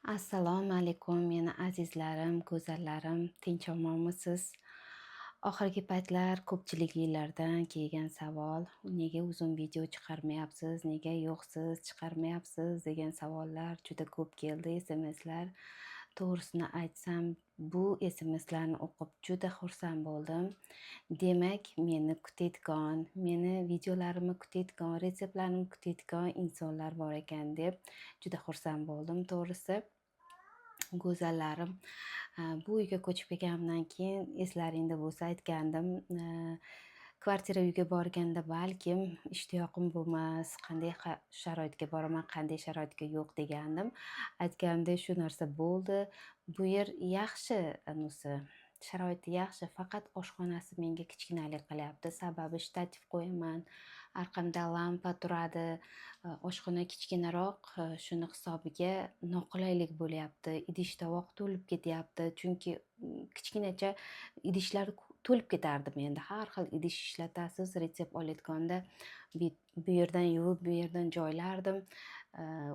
Assalomu alaykum, meni azizlarim, go'zallarim, tinch omonmisiz? Oxirgi paytlar ko'pchiliginglardan kelgan savol, nega uzun video chiqarmayapsiz, nega yo'qsiz, chiqarmayapsiz degan savollar juda ko'p keldi, SMSlar. To'g'risini aytsam, bu SMSlarni o'qib juda xursand bo'ldim. Demak, meni kutayotgan, meni videolarimni kutayotgan, retseptlarimni kutayotgan insonlar bor ekan deb juda xursand bo'ldim, to'g'risi. Go'zallarim, bu uyga ko'chib kelganimdan keyin eslaringda bo'lsa aytgandim, kvartira uyga borganda balkim ishtiyoqim bo'lmas, qanday sharoitga boraman, qanday sharoitga yo'q degandim. Aytganimdek shu narsa bo'ldi. Bu yer yaxshi, anusi, sharoiti yaxshi, faqat oshxonasi menga kichkinalik qilyapti. Sababi shtativ qo'yaman, arqamda lampa turadi, oshxona kichkinaroq, shuni hisobiga noqulaylik bo'lyapti. Idish tovoq to'lib ketyapti, chunki kichkinacha idishlar to'lib ketardi menda. Har xil idish ishlatasiz, retsept olayotganda bu yerdan yuvib, bu yerdan joylardim.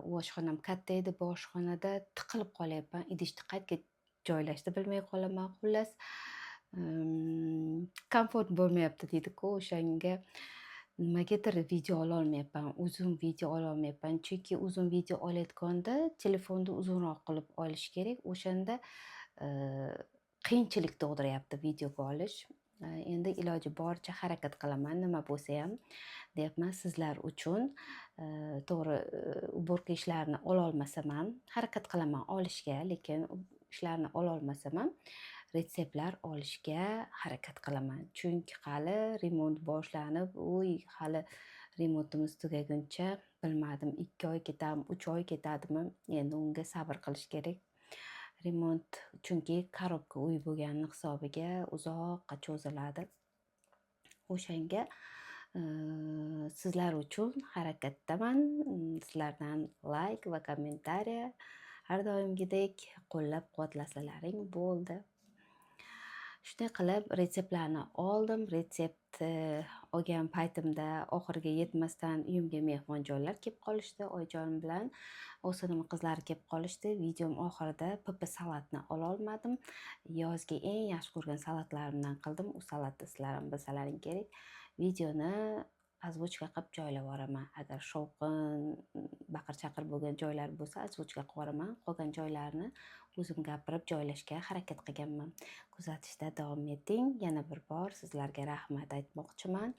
U oshxonam katta edi, bu oshxonada tiqilib qolyapman, idishni qayerga joylashni bilmay qolaman. Xullas, komfort bo'lmayapti deydi-ku, o'shanga nimagadir video ololmayapman, uzun video ololmayapman. Chunki uzun video olayotganda telefonni uzunroq qilib olish kerak, o'shanda qiyinchilik tug'diryapti videoga olish. Endi iloji boricha harakat qilaman, nima bo'lsa ham deyapman sizlar uchun. To'g'ri, uborka ishlarini ololmasam ham harakat qilaman olishga, lekin ishlarni ololmasam ham retseptlar olishga harakat qilaman. Chunki hali remont boshlanib, uy hali remontimiz tugaguncha bilmadim, 2 oy ketadimi, 3 oy ketadimi, endi unga sabr qilish kerak. Remont chunki korobka uy bo'lgani hisobiga uzoqqa cho'ziladi. O'shanga sizlar uchun harakatdaman. Sizlardan like va kommentariya har doimgidek qo'llab-quvvatlasalaring bo'ldi. Shunday qilib retseptlarni oldim. Retsept olgan paytimda oxiriga yetmasdan uyimga mehmonjonlar kelib qolishdi. Oyijonim bilan o'g'sinim qizlari kelib qolishdi. Videom oxirida PP salatni ola olmadim. Yozgi eng yaxshi ko'rgan salatlarimdan qildim. U salatni sizlar ham bilsalaring kerak. Videoni ozvuchka qilib joylab yuboraman. Agar shovqin, baqir-chaqir bo'lgan joylar bo'lsa, ozvuchka qilib yuboraman. Qolgan joylarni o'zim gapirib joylashga harakat qilganman. Kuzatishda davom eting. Yana bir bor sizlarga rahmat aytmoqchiman.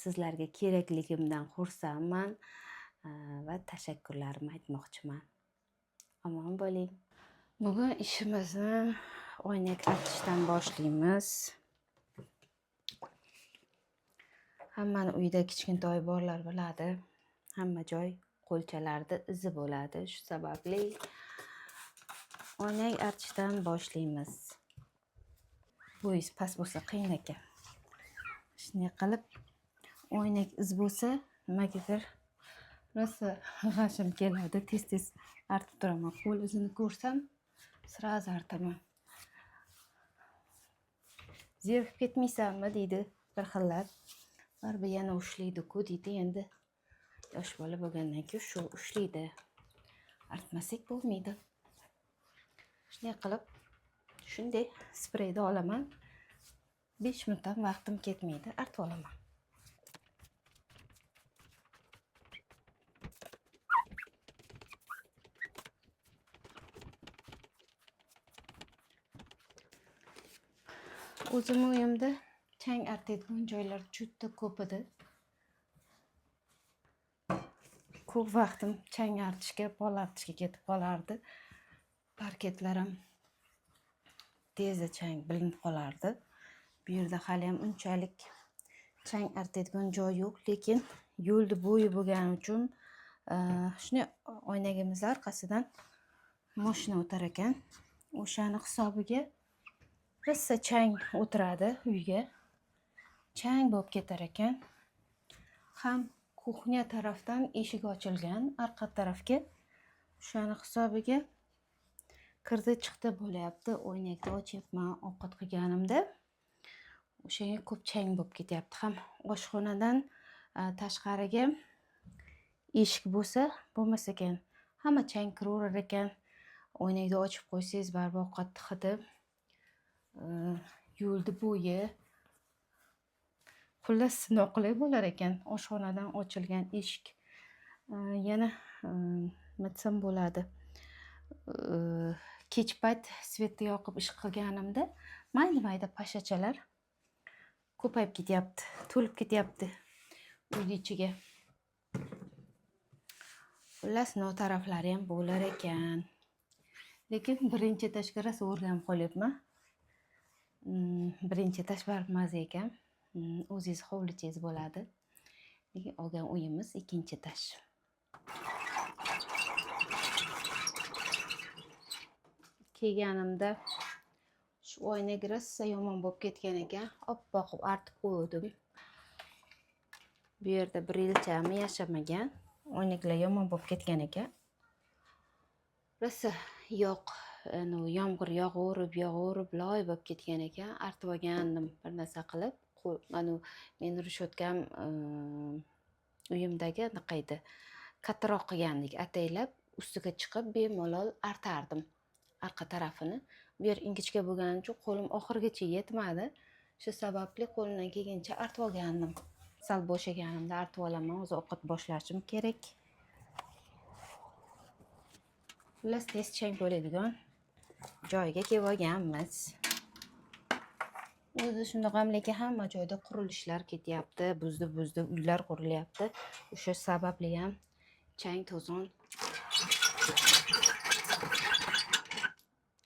Sizlarga kerakligimdan xursandman, va tashakkurlarimni aytmoqchiman. Omon bo'ling. Bugun ishimizni oynak artishdan boshlaymiz. Hammani uyda kichkintoy borlar biladi. Hamma joy qo'lchalarda izi bo'ladi. Shu sababli oynak artishdan boshlaymiz. Bo'yingiz past bo'lsa qiyin ekan. Shunday qilib oynak iz bo'lsa nimagadir rosa g'ashim keladi. Tez-tez artib turaman. Qo'l izini ko'rsam sразу artaman. Zerikib ketmaysanmi deydi bir xillar. Baribir yana ushlaydi-ku deydi. Endi yosh bola bo'lgandan keyin shu ushlaydi. Artmasak bo'lmaydi. Shunday qilib shunday spreyni olaman. 5 minutdan vaqtim ketmaydi, artib olaman. O'zim uyimda chang artadigan joylar juda ko'p edi. Ko'p vaqtim chang artishga, pol artishga ketib qolardi. Parketlar ham tezda chang bilinib qolardi. Bu yerda hali ham unchalik chang artadigan joy yo'q, lekin yo'lni bo'yi bo'lgani uchun, shunday oynagimiz orqasidan mashina o'tar ekan. O'shani hisobiga rosa chang o'tiradi uyga. Chang bo'lib ketar ekan. Ham kuxnya tarafdan eshik ochilgan orqa tarafga. O'shani hisobiga kirdi chiqdi bo'lyapti. Oynakni ochyapman ovqat qilganimda. O'shanga ko'p chang bo'lib ketyapti. Ham oshxonadan tashqariga eshik bo'lsa bo'lmas ekan. Hamma chang kiraverar ekan. Oynakni ochib qo'ysangiz baribir ovqatni hidi yo'lni bo'yi. Xullas, noqulay bo'lar ekan oshxonadan ochilgan eshik. Yana nima desam bo'ladi? Kech payt svetni yoqib ish qilganimda mayda-mayda pashachalar ko'payib ketyapti, to'lib ketyapti uyni ichiga. Xullas, notaraflari ham bo'lar ekan. Lekin birinchi etajga rosa o'rganib qolyapman. Birinchi etaj baribir maza ekan. O'zingiz hovlichangiz bo'ladi. Lekin olgan uyimiz ikkinchi etaj. Kelganimda shu oynak rosa yomon bo'lib ketgan ekan. Oppoq qilib artib qo'ydim. Bu yerda bir yilchami yashamagan. Oynaklar yomon bo'lib ketgan ekan. Rosa yo'q, yomg'ir yog'averib, yog'averib loy bo'lib ketgan ekan. Artib olgandim bir narsa qilib. Meni rishotkam uyimdagi anaqa edi. Kattaroq qilgandik ataylab, ustiga chiqib bemalol artardim arqa tarafini. Bu yer ingichka bo'lgani uchun qo'lim oxirigacha yetmadi. Shu sababli qo'limdan kelgancha artib olgandim. Sal bo'shaganimda artib olaman, o'zi ovqat boshlashim kerak. Xullas, tez chang bo'ladigan joyga kelib olganmiz. O'zi shundoq ham, lekin hamma joyda qurilishlar ketyapti, buzdi-buzdi uylar qurilyapti. O'sha sababli ham chang to'zon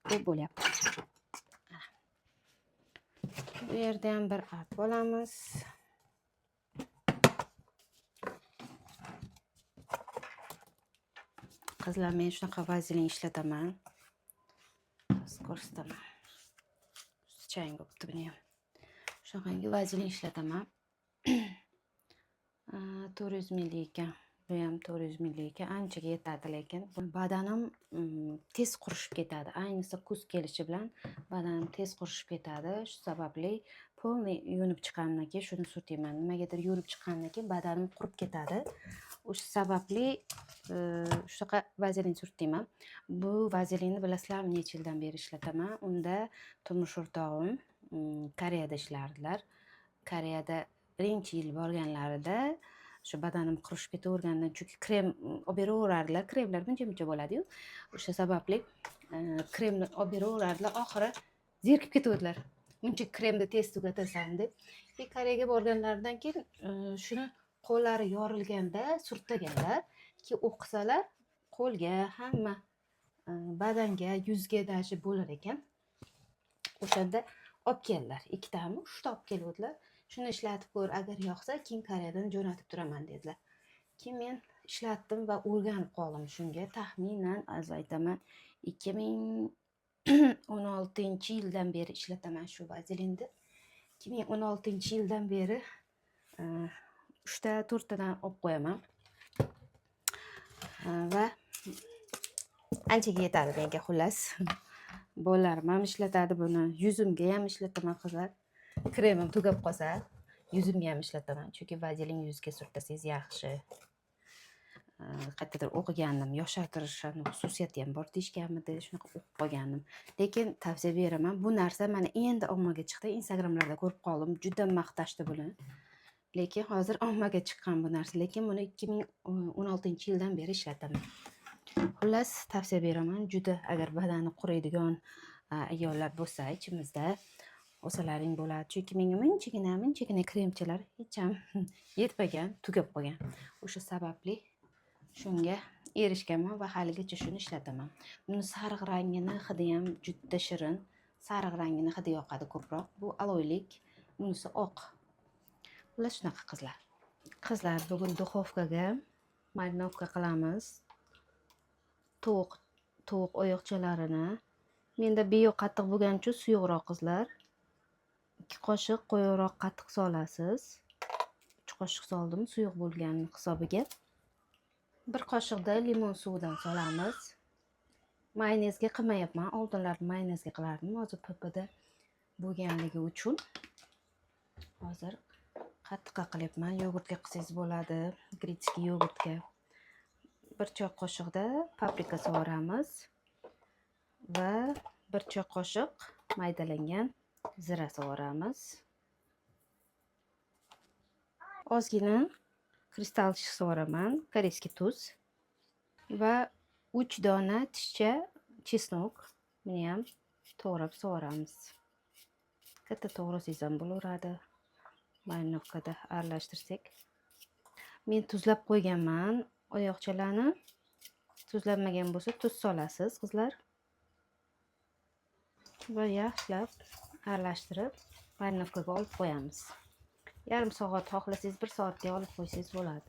ko'p bo'lyapti. Bu yerda ham bir artib olamiz. Qizlar, men shunaqa vazelin ishlataman. Hozir ko'rsataman. Chang bo'libdi buni ham. Shunaqangi vazelin ishlataman. 400 ml ekan. Bu ham 400 ml ekan. Anchaga yetadi, lekin badanim tez qurishib ketadi. Ayniqsa kuz kelishi bilan badanim tez qurishib ketadi. Shu sababli polniy yuvinib chiqqandan keyin shuni surtayman. Nimagadir yuvinib chiqqandan keyin badanim qurib ketadi. O'sha sababli shunaqa vazelin surtayman. Bu vazelinni bilasizlarmi, necha yildan beri ishlataman. Unda turmush o'rtog'im Koreyada ishlardilar. Koreyada birinchi yil borganlarida shu badanim qurishib ketavergandan, chunki krem olib beraverardilar, kremlar buncha-buncha bo'ladi-yu. O'sha sababli kremni olib beraverardilar, oxiri zerikib ketaverdilar. Buncha kremni tez tugatasan deb. Keyin Koreyaga borganlaridan keyin shuni qo'llari yorilganda surtaganlar. Keyin o'qisalar qo'lga, hamma badanga, yuzga dashi bo'lar ekan. O'shanda olib keldilar. Ikkitami, uchta olib keluvdilar. Shuni ishlatib ko'r, agar yoqsa, keyin Koreyadan jo'natib turaman dedilar. Keyin men ishlatdim va o'rganib qoldim shunga. Taxminan, az aytaman, 2016-yildan beri ishlataman shu vazelinni. 2016-yildan beri uchta, to'rttadan olib qo'yaman. Va anchaga yetadi menga, xullas. Bolalarim ham ishlatadi buni. Yuzimga ham ishlataman, qizlar. Kremim tugab qolsa, yuzimga ham ishlataman. Chunki vazelin yuzga surtasangiz yaxshi. Qayerdadir o'qigandim, yoshartirish xususiyati ham bor deyishganmidi, shunaqa o'qib qolgandim. Lekin tavsiya beraman. Bu narsa mana endi ommaga chiqdi. Instagramlarda ko'rib qoldim, juda maqtashdi buni. Lekin hozir ommaga chiqqan bu narsa. Lekin buni 2016-yildan beri ishlataman. Xullas, tavsiya beraman. Juda agar badani quriydigan ayollar bo'lsa ichimizda olsalaring bo'ladi. Chunki menga minchigina, minchigina kremchalar hech ham yetmagan, tugab qolgan. O'sha sababli shunga erishganman va haligacha shuni ishlataman. Buni sariq rangini hidi ham juda shirin. Sariq rangini hidi yoqadi ko'proq. Bu aloylik, bunisi oq. Xullas shunaqa qizlar. Qizlar, bugun duxovkaga marinovka qilamiz. Tovuq oyoqchalarini. Menda biyo qattiq bo'lgani uchun suyuqroq qizlar. 2 qoshiq qo'yiqroq qatiq solasiz. 3 qoshiq soldim suyuq bo'lgani hisobiga. 1 qoshiqda limon suvidan solamiz. Mayonezga qilmayapman. Oldinlar mayonezga qilardim. Hozir PPda bo'lganligi uchun hozir qattiqqa qilyapman. Yogurtga qilsangiz bo'ladi, грецкий yogurtga. 1 choy qoshiqda paprika sovuramiz va 1 choy qoshiq maydalangan zira sovuramiz. Ozgina kristal sovuraman, koreyskiy tuz va 3 dona tishcha chesnok, buni ham to'g'rab sovuramiz. Katta to'g'rasangiz ham bo'laveradi. Marinovkada aralashtirsak. Men tuzlab qo'yganman oyoqchalarni. Tuzlanmagan bo'lsa tuz solasiz qizlar. Va yaxshilab aralashtirib marinovkaga olib qo'yamiz. Yarim soat, xohlasangiz 1 soatga olib qo'ysangiz bo'ladi.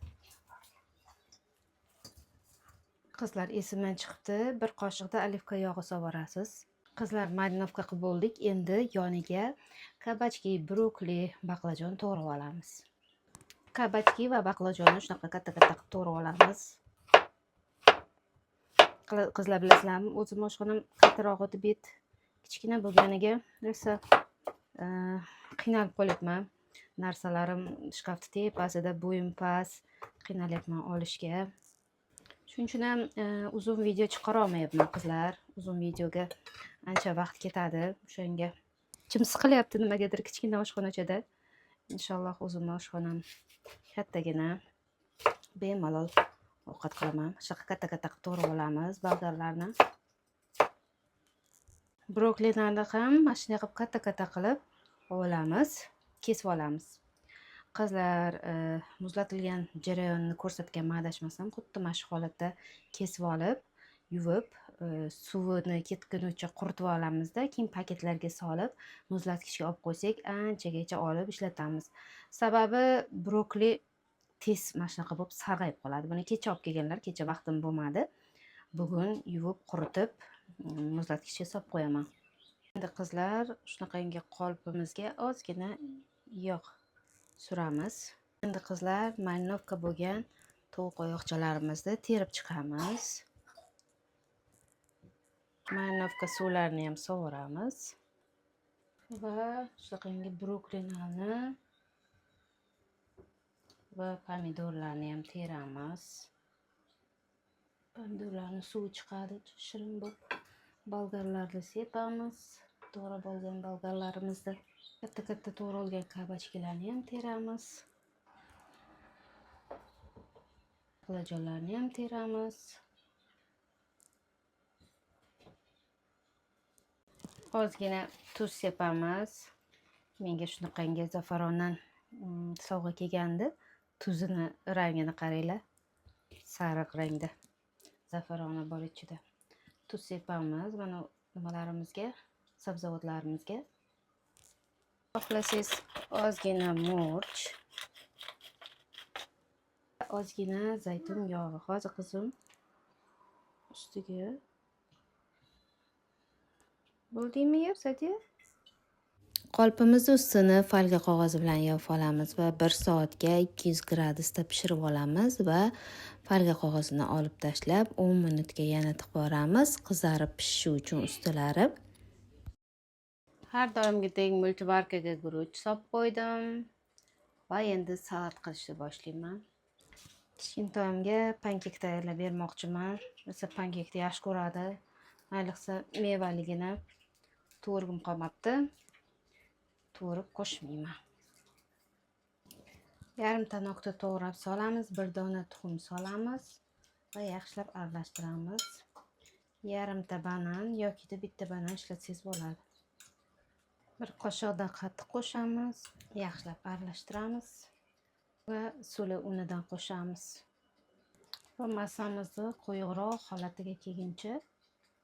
Qizlar, esimdan chiqibdi, 1 qoshiqda olivka yog'i solasiz. Qizlar, marinovka qilib bo'ldik. Endi yoniga kabachki, brokoli, baqlajon to'g'rab olamiz. Kabachki va baqlajonni shunaqa katta-katta qilib to'g'rab olamiz. Qizlar, bilasizlarmi, o'zim oshxonam kattaroq edi, bet kichkina bo'lganiga rosa, qiynalib qolyapman. Narsalarim shkafni tepasida, bo'yim past, qiynalyapman olishga. Shuning uchun ham uzun video chiqara olmayapman qizlar. Uzun videoga ancha vaqt ketadi. O'shanga jim siqilyapti nimagadir kichkina oshxonachada. Inshaalloh o'zimni oshxonam kattagina, bemalol ovqat qilaman. Shunaqa katta-katta qilib to'g'rab olamiz bolgarlarni. Brokolilarni ham mana shunday qilib katta-katta qilib olamiz, kesib olamiz. Qizlar, muzlatilgan jarayonni ko'rsatganman adashmasam, xuddi mana shu holatda kesib olib, yuvib, suvini ketgunicha quritib olamizda, keyin paketlarga solib, muzlatgichga olib qo'ysak, anchagacha olib ishlatamiz. Sababi brokoli tez mana shunaqa bo'lib sarg'ayib qoladi. Buni kecha olib kelganlar, kecha vaqtim bo'lmadi. Bugun yuvib, quritib, muzlatgichga solib qo'yaman. Endi qizlar, shunaqangi qolipimizga ozgina yog' suramiz. Endi qizlar, marinovka bo'lgan tovuq oyoqchalarimizni terib chiqamiz. Marinovka suvlarini ham sovuramiz. Va shunaqangi brokolini va pomidorlarni ham teramiz. Pomidorlarni suvi chiqadi, shirin bo'lib. Bolgarlarni sepamiz. To'g'rab olgan bolgarlarimizni, katta-katta to'g'ralgan kabachkalarni ham teramiz. Baqlajonlarni ham teramiz. Ozgina tuz sepamiz. Menga shunaqangi zafarondan, sovg'a kelgandi. Tuzini rangini qaranglar. Sariq rangda. Zafaroni bor ichida. Tuz sepamiz mana nimalarimizga, sabzavotlarimizga. Xohlasangiz ozgina murch, ozgina zaytun yog'i. Hozir qizim ustiga bo'ldingmi yeb, Sadiya? Qolipimizni ustini folga qog'ozi bilan yopib olamiz va 1 soatga 200 gradusda pishirib olamiz va folga qog'ozini olib tashlab 10 minutga yana tiqib yuboramiz, qizarib pishishi uchun ustilari. Har doimgidek multivarkaga guruch solib qo'ydim va endi salat qilishni boshlayman. Kichkintoyimga pankek tayyorlab bermoqchiman. Rosa pankekni yaxshi ko'radi. Ayniqsa mevaligini to'rgim qolmabdi. To'rib qo'shmayman. Yarim tanoqda to'g'rab solamiz, 1 dona tuxum solamiz va yaxshilab aralashtiramiz. Yarimta banan yoki bitta banan ishlatsangiz bo'ladi. 1 qoshiqda qatiq qo'shamiz, yaxshilab aralashtiramiz va suli unidan qo'shamiz. Va massamizni quyuqroq holatiga kelguncha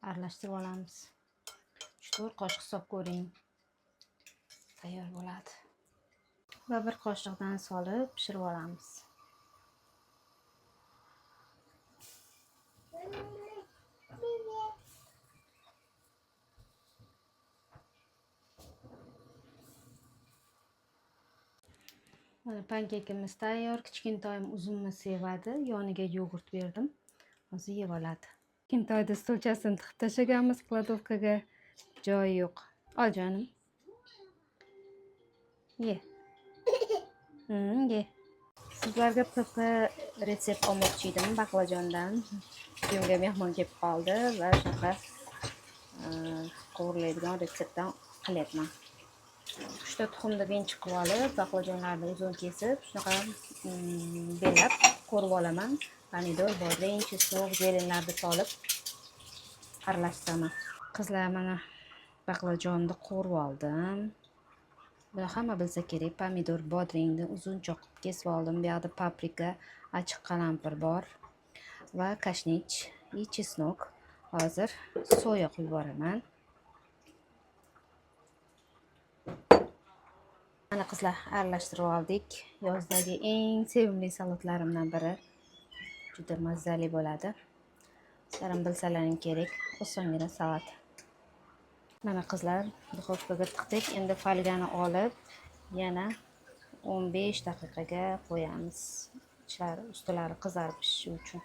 aralashtirib olamiz. 3-4 qoshiq solib ko'ring. Tayyor bo'ladi. Va 1 qoshiqdan solib pishirib olamiz. Mana pankekimiz tayyor. Kichkintoyim uzumni sevadi. Yoniga yogurt berdim. Hozir yeb oladi. Kichkintoyda stolchasini tiqib tashlaganmiz kladovkaga. Joyi yo'q. Ol jonim. Ye. Ye. Sizlarga pp retsept olmoqchi edim baqlajondan. Uyimga mehmon kelib qoldi va shunaqa qovuriladigan retseptdan qilyapman. 3 ta tuxumni venchik qilib olib, baqlajonlarni uzun kesib, shunaqa belab qo'rib olaman. Pomidor, bodring, чеснок, зелень larni solib aralashtiraman. Qizlar, mana baqlajonni qo'rib oldim. Buni hamma bilsa kerak. Pomidor, bodringni uzunchoq qilib kesib oldim. Bu yoqda paprika, achchiq qalampir bor va kashnich и чеснок. Hozir soya quyib yuboraman. Mana qizlar, aralashtirib oldik. Yozdagi eng sevimli salatlarimdan biri. Juda mazali bo'ladi. Sizlar ham bilsalaring kerak. Osongina salat. Mana qizlar, duxovkaga tiqdik. Endi folgani olib, yana 15 daqiqaga qo'yamiz. Ichlari, ustilari qizarib pishishi uchun.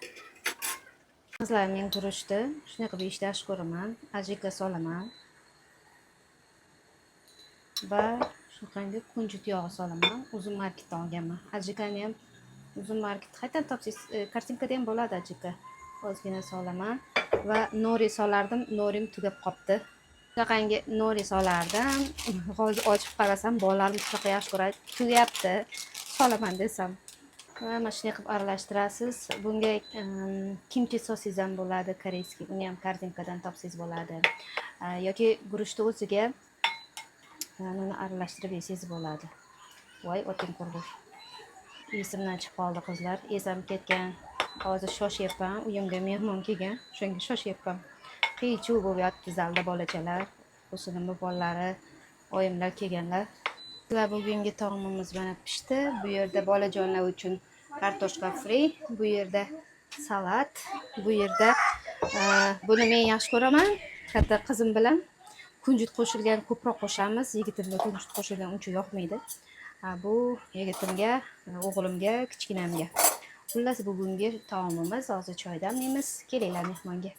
Qizlar, men guruchni shunday qilib yeyishni yaxshi ko'raman. Ajika solaman. Va shunaqangi kunjut yog'i solaman. Uzum marketdan olganman. Ajikani ham Uzum market qayerdan topsangiz, kartinkada ham bo'ladi ajika. Ozgina solaman va nori solardim, norim tugab qolibdi. Shunaqangi nori solardim. Hozir ochib qarasam, bolalarim shunaqa yaxshi ko'radi, tugayapti. Solaman desam. Va mana shunday qilib aralashtirasiz. Bunga kimchi sosingiz ham bo'ladi, корейский. Uni ham korzinkadan topsangiz bo'ladi. Yoki guruchni o'ziga uni aralashtirib yesangiz bo'ladi. Voy, oting qurg'ur. Esimdan chiqib qoldi qizlar. Esam ketgan. Hozir shoshyapman. Uyimga mehmon kelgan. O'shanga shoshyapman. Qiy-chuv bo'lib yotibdi zalda bolachalar. Qo'shnimni bolalari, oyimlar kelganlar. Qizlar, bugungi taomimiz mana pishdi. Bu yerda bolajonlar uchun kartoshka fri, bu yerda salat, bu yerda buni men yaxshi ko'raman. Katta qizim bilan kunjut qo'shilgan ko'proq qo'shamiz. Yigitimga kunjut qo'shilgan uncha yoqmaydi. Bu yigitimga, o'g'limga, kichkinamga. Xullas, bugungi taomimiz, hozir choy damlaymiz. Kelinglar mehmonga.